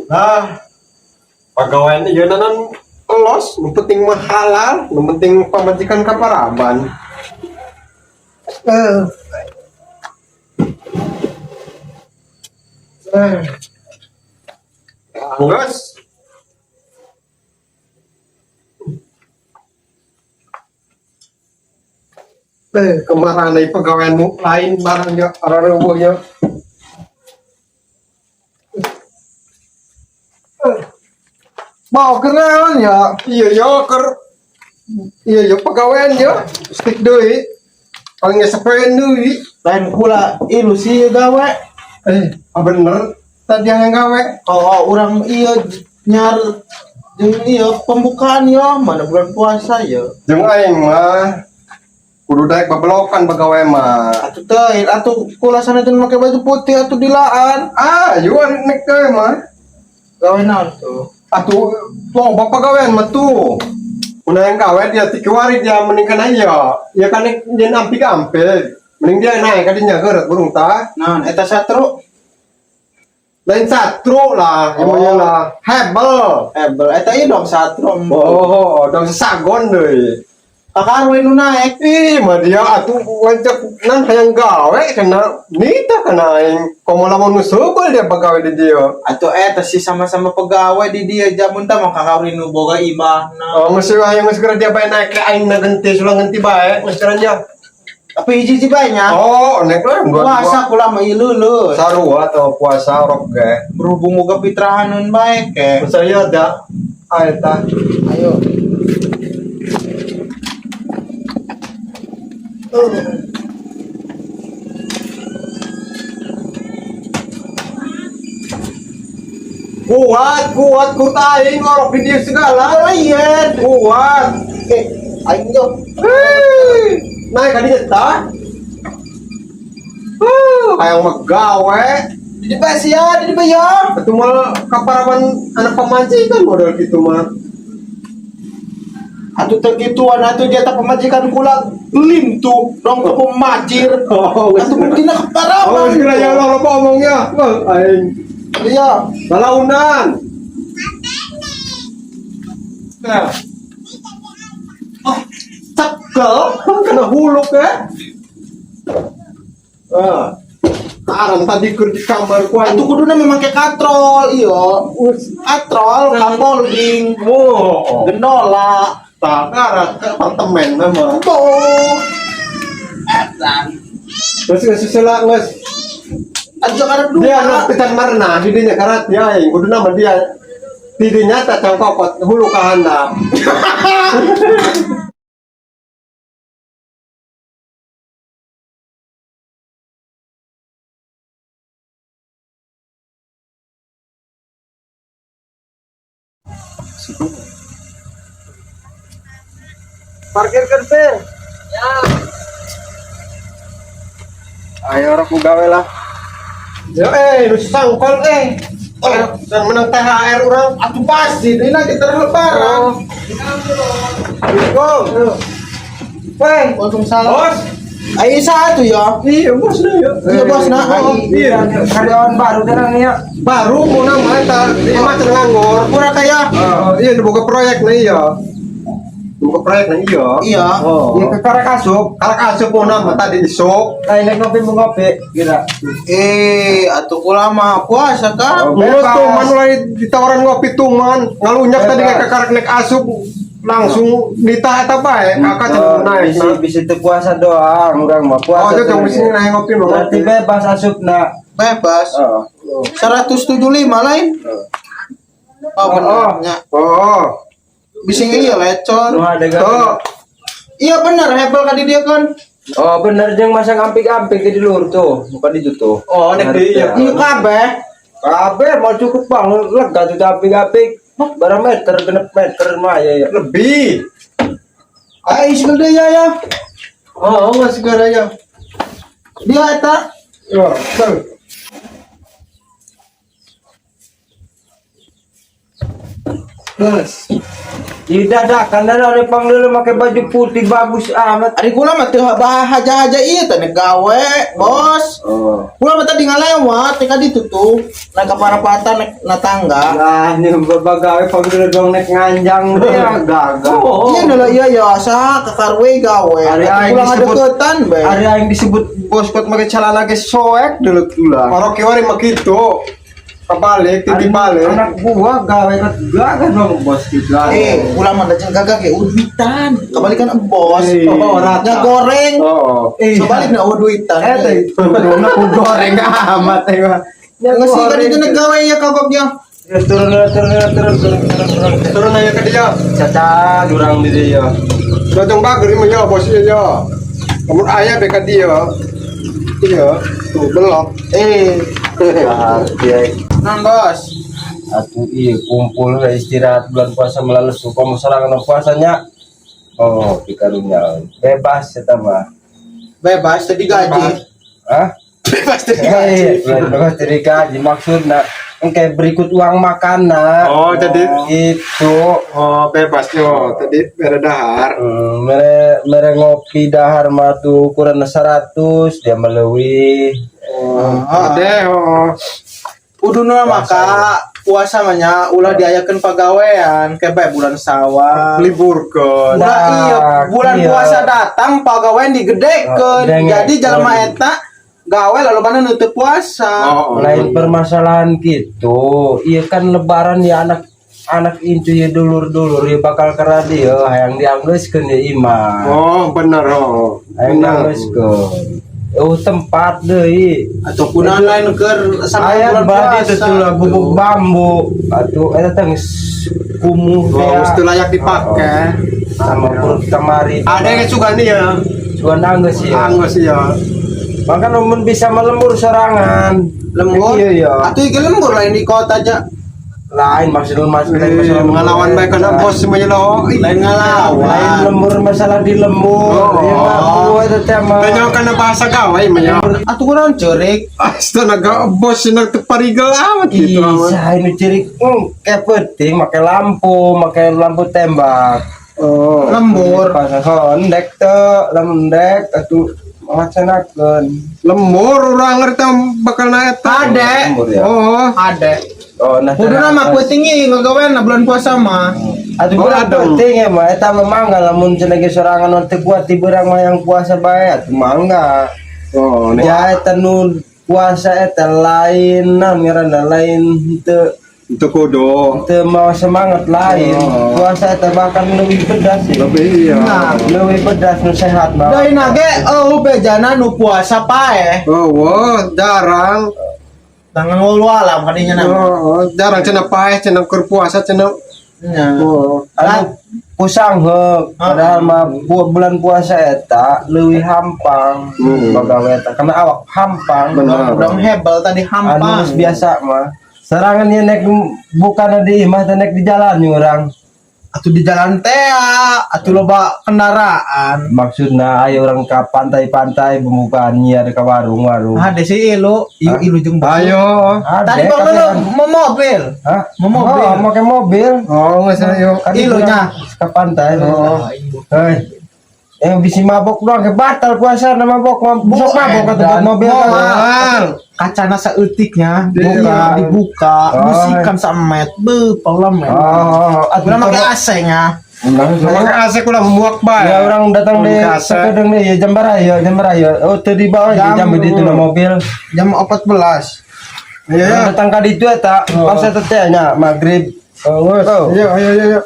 Ah, pagawean ieu nanan los, nu penting mah halal, nu penting pamajikan kaparaban. Eh. Eh. Geus. Eh, kemarin ai pagaweanmu lain barang ya, arareuweuh ya. Eh, Mau kenalan ya? Iya ya ker iya ya pagawean ya, stick deui. Paling geus sapoeun deui. Lain kula ilusi gawe. Eh, ah bener tadi yang gawe. Oh, orang iya nyar jeung iya pembukaan ya, mana bulan puasa ya. Jeung aing mah kudu daek babelokan bagawe mah. Atuh teh, atuh kula sana teh make baju putih atuh dilaan. Ah, ayo nek gawe mah. Gawe naon tuh? Atuh loba pagawean mah tuh. Mun yang gawe dia tikiwari dia mending kana ieu. Ieu kan nek nyen ampik-ampik. Mending dia naik ka dinya geureut burung tah. Naon eta satru? Lain satru lah, Oh. oh. lah. Hebel. Ebel eta ieu dong satru. Oh, dong sagon deui. Kakak we nu naek. Ih, mah dia atuh ngajak nan hayang gawe kena nita kena aing. Komo lamun nu seubeul dia bagawe di dia. Atuh eta sih sama-sama pegawai di dia jamun tah mah kakak nu boga imahna. Oh, geus hayang geus geura dia bae naik ke aing na genti sulang genti bae geus geura nya. Tapi hiji-hiji bae nya. Oh, nek lah dua Puasa kula mah ieu leuleus. Sarua atau puasa rok ge. Berhubung boga fitrahanun bae ke. Saya ada ah eta. Ayo. Kuat, kuat kuat aing orok di dia segala. Lain. Kuat. Eh, aing yo. Hei, naik ka dinya tah. Hayang mah gawe. Di bes ya, di bes ya. Itu mah kaparawan anak pemajikan model gitu mah. Atuh teu kituan atuh dia teh pemajikan kula lim tuh, dong ke pemajir. Oh, Atuh mungkin keparawan. Oh, gila ya Allah lo omongnya. Wah, aing. Iya. Balaunan. Nah. Oh, cekel kena huluk ya. Ah. Taran tadi keur di kamar ku Atuh kuduna memang kayak katrol, iya. Katrol, kapolding, Oh, gendola. tak karat ke apartemen nama. Tuh. Edan. Terus geus susah geus. Atuh ada dua. Dia anak pitan marna di dinya karat ya aing kudu nama dia. Di dinya tah cangkokot hulu ka handap. Parkir kan, Pir. Ayo orang ku gawe lah. Ya nu sangkol eh. Oh, dan menang THR urang. Atuh pasti, ini nanti terlebaran. Assalamualaikum. Weh, Waalaikumsalam. bos. Ayo satu ya. Iya, bos nah ya. Iya, bos, nah. Oh, iya. Karyawan baru kan ya. Baru mau nama eta, dia mah cenah nganggur. Kurang kaya. Oh, iya dibuka proyek nih iya. Dibuka proyek nih iya. Iya. Oh. Ya ke karek asup. Karek asup mau nama tadi isuk. Lain nek ngopi mau ngopi kira. Eh, atuh kula mah puasa kan. Oh, Mulut bebas. tuh man mulai ditawaran ngopi tuh man ngalunyak tadi Bebas. kayak karek nek asup langsung nitah eta bae kakak cenah naik Bisi nah. bisi teu puasa doang, urang mah puasa. Oh, itu yang tuh. bisi naik ngopi mah. Berarti bebas asupna. Bebas. Oh. 175 lain. Oh, benernya. Oh. Bisa iya lecon. Nu ada Tuh. Iya bener, hebel kali dia kan. Oh, bener jeung masang ampik-ampik di luhur tuh, bukan di itu tuh. Oh, nek di iya. Iya kabeh. Kabeh mau cukup bang, lega tuh ampik-ampik. Barang meter, genep meter mah ya ya. Lebih. Ayo segede ya ya. Oh, enggak segala ya. Dia eta. Ya, tuh. Bos. Tidak dah, karena ada panggil pakai baju putih bagus amat. Ari kula mah teu haja-haja ieu teh nek gawe, Bos. Oh. Kula mah tadi ngalewat teh ka ditu tuh, naik ka parapatan naik na tangga. Lah, ini bagawe panggil dong nek nganjang dia gagal. Oh. Iya lah iya ya asa kakarwe gawe. Ari Atuh aing kula disebut- ngadeukeutan bae. Ada yang disebut bos kot pakai celana ge soek dulu tulah. Orang kiwari mah gitu. Kebalik, titik balik. Anak buah gawe kot gagal dong bos gitu. Eh, kula mah daceng gagah ge duitan. Kebalikan bos. Eh, Oh, rata. nya goreng. Oh. Sebaliknya oh duitan. Eh, teh, turun aku goreng amat eh mah. Ngesi kan itu nek gawe ya kagoknya. Turun turun turun turun turun turun. Turun aja ke dia. Caca durang di dia. Dotong bager mah ya bos iya ya. Kamu ayah beka dia. Iya, tuh belok. Eh, Dia nang bos. atuh iya kumpul lah istirahat bulan puasa melalui suka mau serangan puasanya. Oh, dikarunya bebas eta mah. Bebas tadi gaji. Hah? Bebas dari gaji. Iya, bulan bebas dari gaji maksudnya engke berikut uang makanan. Oh, jadi itu oh bebas yo. Tadi bere dahar. Mere mere ngopi dahar mah tuh ukuran 100 dia melewi. Oh, Ah. ade oh. Udah nu maka puasa mah nya ulah diayakeun pagawean kayak bae bulan Sawal. Libur ke. Ulah Nah, iya bulan iya. puasa datang pagawean digedekeun. Oh, denge. Jadi jalma eta gawe lalu mana nutup puasa. Oh, oh. Lain permasalahan gitu. Iya kan lebaran ya anak anak incu ya dulur-dulur ya bakal ke radio hayang dianggeuskeun ya imah. Oh, bener oh. Hayang Bener. dianggeuskeun. Oh tempat deui. Atau kunaon lain keur sampai Aya bulan berarti itu puasa. tuh lah gubuk bambu atau eta teh geus kumuh Oh, teh. mesti layak dipakai. Sama perut kamari. Ada yang suka nih ya. Sugan anggeus ya. Anggus ya. Bahkan mun bisa melembur sorangan. Lembur. Iya iya. Atuh iki lembur lain di kota aja. Lain maksud mas lain Eh, masalah mengelawan baik karena bos semuanya loh. Ih. Lain ngelawan. Lain lembur masalah di lembur. Oh. Ya mah itu teh mah. Tanya karena bahasa gawe mah ya. Atuh kunaon ceurik. Astaga, bos ini teparigal amat gitu. amat. Iya, ini ciri kayak penting pakai lampu tembak. Oh. Lembur. Pasang hondek teh, lembek atuh ngalaksanakeun. Lembur orang ngerti bakal naik Ade. Lembur ya. Oh. Ade. Oh, nah. Kudu mah penting ieu ngagawean na bulan puasa mah. Atuh Oh, bulan ada. penting ya mah eta mah mangga lamun cenah ge sorangan nu teu kuat ti beurang mah yang puasa bae atuh mangga. Oh, nih. Ya eta nu puasa eta lain naon ngaranna lain teu Itu kudu. teu mau semangat lain. Oh. Puasa eta bahkan lebih pedas sih. Lebih iya. Nah. Lebih pedas nu sehat mah. Deui na ge eueuh bejana nu puasa paeh. Oh, wah, jarang. Tangan walu alam kadinya na. Oh, oh, jarang cenah paeh, cenah keur puasa cenah. Nya. Oh. Anu kusangheuk padahal mah bulan puasa eta leuwih hampang bagawe eta karena awak hampang. Benar. Udang hebel tadi Anu hampang. geus biasa mah. Serangan ieu nek bukan di imah teh nek di jalan urang. Atuh di jalan teh atuh loba kendaraan. Maksudna ayo urang ka pantai-pantai pembukaan nyiar ka warung-warung. Ah, desi ilu, iu ilu jeung batu. Ayo. Ada, Tadi bang tapi lu kan- mau mobil. Hah? Mau mobil. Oh, make mobil. Oh, nggak salah yuk. Kan Ilunya. ke pantai. Oh. Hei. Yang bisi mabok doang ke batal puasa na mabok mabok mabok atau buat mobil Moal. Mahal. Kacana saeutiknya Dibuka. dibuka, Oh. musikan samet, be palam men. Oh, atuh Udah make AC nya. Pakai AC kula muak bae. Ya orang datang di Pakai AC. sekedeng nih ya jam berapa ya jam berapa ya oh tadi bawah ya Jam jam di itu na mobil. Jam 14. Iya, Orang ya. datang ka ditu eta pas eta teh nya maghrib. Oh, wes. Oh. Ayo, ayo, ayo, ayo.